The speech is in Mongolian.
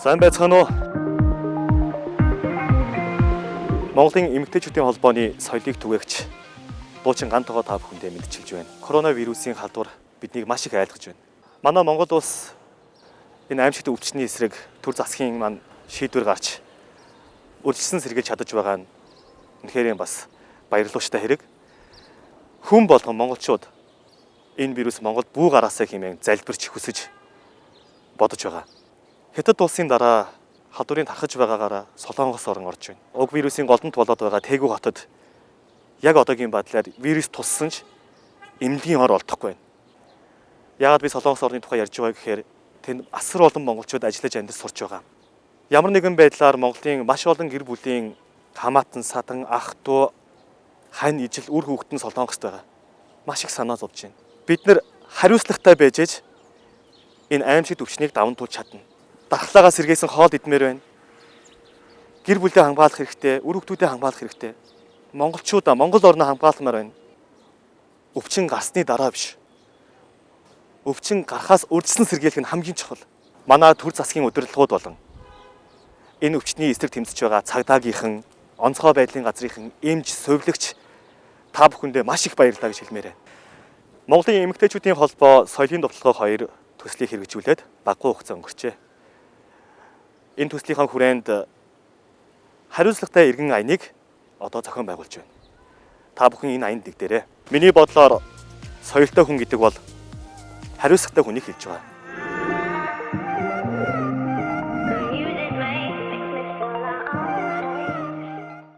Сайн байцгаана уу? Монголын эмэгтэйчүүдийн холбооны соёлыг түгээгч дуучин Гантогоо та бүхэндээ мэдчилж байна. Коронавирусын халдвар биднийг маш их айлгаж байна. Манай Монгол улс энэ аимшигт өвчний эсрэг төр засгийн маань шийдвэр гарч үржилсэн сэргийлж чадаж байгаа нь үнэхээр бас баярлууштай хэрэг. Хүн болгон монголчууд энэ вирус Монголд бүү гараасаа хэмээн залбирч хүсэж бодож байгаа. Хятад улсын дараа халдварын тархаж байгаагаараа Солонгос орн орж байна. Уг вирусын голдонт болоод байгаа Тэгү хотод яг одоогийн байдлаар вирус туссан ч эмнэлгийн ор олдохгүй байна. Яагаад би Солонгос орны тухай ярьж байгаа гэхээр тэнд асар олон монголчууд ажиллаж амьдарч сурч байгаа. Ямар нэгэн байдлаар Монголын маш олон гэр бүлийн хамаатан, садан, ах, дүү, хань ижил үр хүүхэд нь Солонгост байгаа. Маш их санаа зовж байна. Бид нар хариуцлагатай байж ээж энэ аимшигт өвчнийг даван туулж чадна. Дархлаагаа сэргээсэн хоол идмээр байна. Гэр бүлээ хамгаалах хэрэгтэй, үр хүүхдүүдээ хамгаалах хэрэгтэй. Монголчуудаа Монгол орноо хамгаалмаар байна. Өвчин гарсны дараа биш. Өвчин гарахаас урьдчилан сэргийлэх нь хамгийн чухал. Манай төр засгийн удирдлагууд болон энэ өвчний эсрэг тэмцэж байгаа цагдаагийнхан, онцгой байдлын газрынхан эмч, сувилагч та бүхэндээ маш их баярлалаа гэж хэлмээр байна. Монголын эмэгтэйчүүдийн холбоо соёлын довтолгоо хоёр төслийг хэрэгжүүлээд багагүй хугацаа өнгөрчээ. Энэ төслийнхаа хүрээнд хариуцлагатай эргэн аяныг одоо зохион байгуулж байна. Та бүхэн энэ аянд нэгдээрэй. Миний бодлоор соёлтой хүн гэдэг бол хариуцлагатай хүнийг хэлж байгаа.